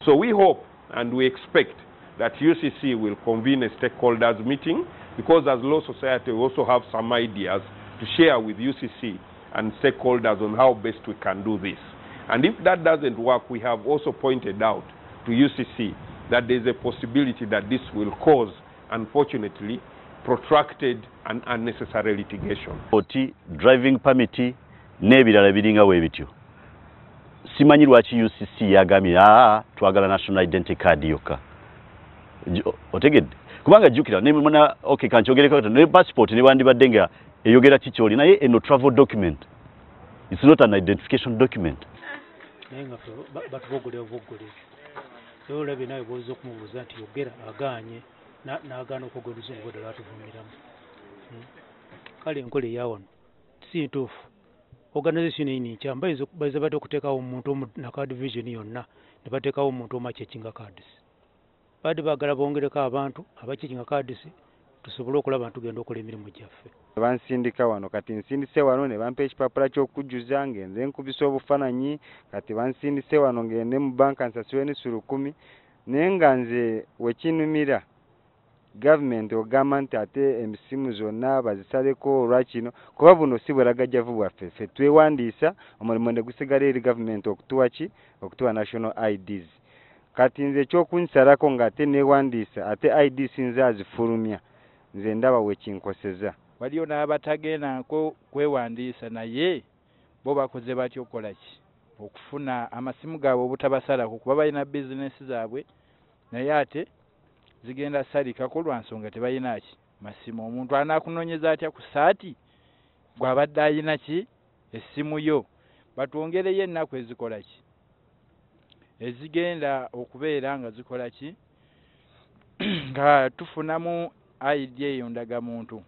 So we hope and we expect that UCC will convene a stakeholders meeting, because as Law Society we also have some ideas to share with UCC and stakeholders on how best we can do this. And if that doesn't work, we have also pointed out to UCC that there's a possibility that this will cause, unfortunately, protracted and unnecessary litigation. Oti driving permit n'ebirala biringa weebityo. Simanyi lwaki UCC yagambye twagala national identity card yokka. Otegedde? Kubanga jjukira ne muna, okay, kankyogereko ne passport ne wandibadde nga eyogera kikyoli, naye eno travel document. It's not an identification document. Naye nga ffe batubogolera obuboggolezi. Era olabye nawe bw'ozza okumubuuza nti yogera agaanye, n'agaana okwogera oluzungu bwe ddala atuvumiramu. Kale enkola eya wano si ntuufu. Organization eyo nkyamu, bayinza batya okuteekawo omuntu omu na card vision yonna ne bateekawo omuntu omu acheckinga cards. Badde baagala bongereko abantu abacheckinga cards tusobole okulaba nti tugenda okukola emirimu gyaffe. Bansindika wano, kati nsindise wano ne bampa ekipapula ky'okujjuza ng'enze nkubisa obufaananyi, kati bansindise wano ngende mu banka nsasule nusu 10,000, naye nga nze wekinumira gavumenti ogamba nti ate emisimu zonna bazisaleko olwa kino, kuba buno si bweragajjavu bwaffe. Ffe twewandiisa, omulimu ne gusigala eri gavumenti okutuwa ki? Okutuwa national IDs. Kati nze ekyokunsalako ng'ate neewandiisa, ate ID sinze azifulumya, nze ndaba wekinkoseza. Waliyo n'abatagendako kwewandiisa, naye bo bakoze batya okukola ki? Okufuna amasimu gaabwe obutabasalako, kuba balina bizinesi zaabwe, naye ate zigenda salikako lwa nsonga tebalina ki? Masimu. Omuntu anaakunoonyeza atya ku saati gw'abadde ayina ki? Essimu yo. Batwongereyo ennaku ezikola ki? Ezigenda okubeera nga zikola ki? Nga tufunamu ID eyo ndagamuntu.